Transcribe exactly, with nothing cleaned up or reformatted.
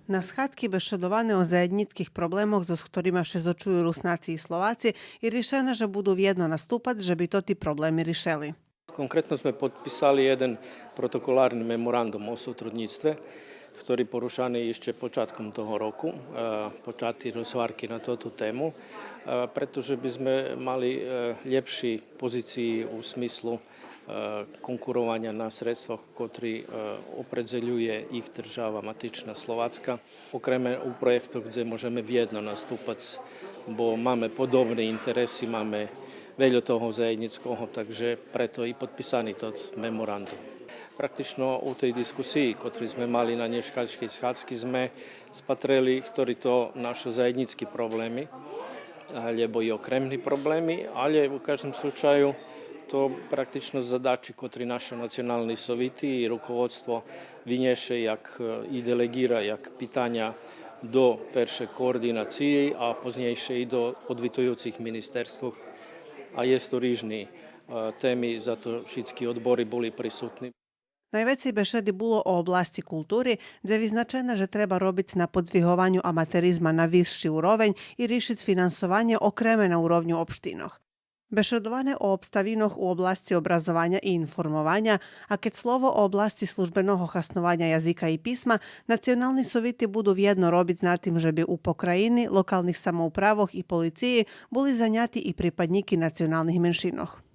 На схадки бешедоване о заєднїцких проблемох зоз хторима ше зочую Руснаци и Словаци и ришене же буду вєдно наступац же би тоти проблеми ришели. Конкретно зме подписали єден протоколарни меморандум о сотруднїцтве, хтори порушани ище початком того року, е, почати розгварки на тоту тему, е, прето же би зме мали, е, лєпши позициї у смислу, е, конкурованя на средствох котри, е, опредзелює их держава матична Словацка. Окреме у проєктох дзе можеме вєдно наступац, бо маме подобни интереси, маме вельо того заєднїцкого, так же прето и подписани тот меморандум. Практично у тей дискусиї, котру зме мали на нєшкайшей схадзки, зме спатрели хтори то нашо заєднїцки проблеми, лєбо и окремни проблеми, але у каждим случаю то практично задачи котри нашо национални совити и руководство винєше як, е, и делеґира як питаня до перше координациї, а познєйше и до одвитуюцих министерствох. А єст ту рижни, е, теми, зато шицки одбори були присутни. Найвецей бешеди було о обласци култури, дзе визначене же треба робиц на подзвигованю аматеризма на висши уровень и ришиц финансованє окреме на уровню општинох. Бешедоване о обставинох у обласци образованя и информованя, а кед слово о обласци службеного хаснованя язика и писма, национални совити буду вєдно робиц на тим же би у покраїни, локалних самоуправох и полициї були заняти и припаднїки националних меншинох.